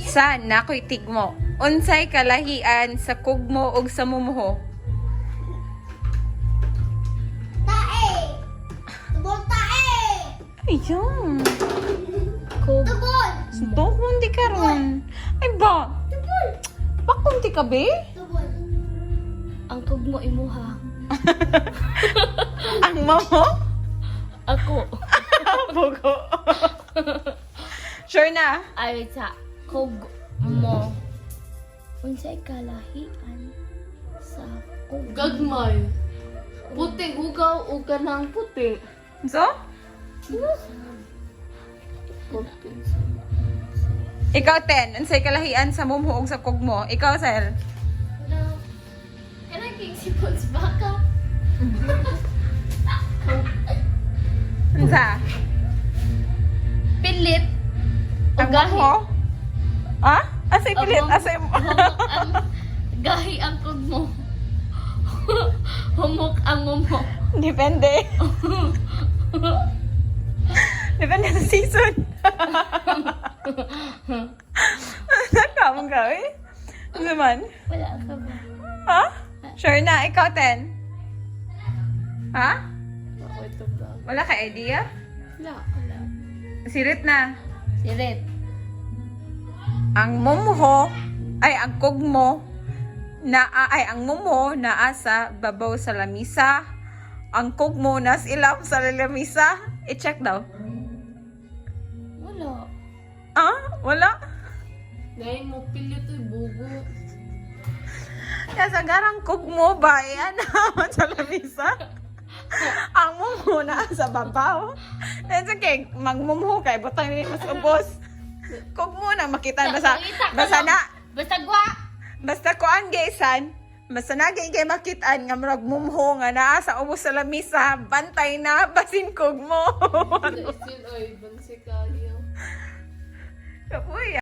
San nakoy tigmo. Unsay kalahian sa kugmo ug sa mumho? Tae! Tubol tae! Ayun. Kog. Tubol! Suntukon di karon. Ay ba? Tubol! Bakunti ka be? Tubol! Ang kog mo imuha. Ang mamo? Ako. Bugo. Sure na? Ay, sa kog mo. Unsay kalahian sa kog? Gagmay. Puti hugaw o kanang puti. So? Puti. Ikaw, Ten. Unsay kalahian sa mumho ug sa kugmo? Ikaw, Sel. No. Kanang king sipons baka. Unsa? Pilit. O Ang gahi. mumho? Ah? Asay pilit? Ang Asay mo? Humok ang gahi ang kog mo. Humok ang mumo. Depende. Depende sa season. Nakamang ka eh. Ano man? Wala ka ba? Ha? Sure na. Ikaw, Ten. Ha? Ako ito ba? Wala ka idea? Wala. Wala. Sirit na. Sirit. Ang mumho, ay ang kugmo, na ay ang mumho naa sa babaw sa lamisa. Ang kugmo nas ilam sa lamisa. I-check daw. Wala. Ah? Wala? Ngayon mo pilit oy bugo. Kaya garang kugmo ba? Yan sa lamisa. Ang mumho naa sa babaw. That's okay. Magmumho kay butang ni mas ubos. Kugmo na makita basta Nakita ka basta lang. na Basta gwa. basta kuan gaysan. Basta na gay kay makitaan nga murag mumho nga naa sa ubos sa lamisa, bantay na basin kugmo. Isil oy bansi kayo. Kapuya.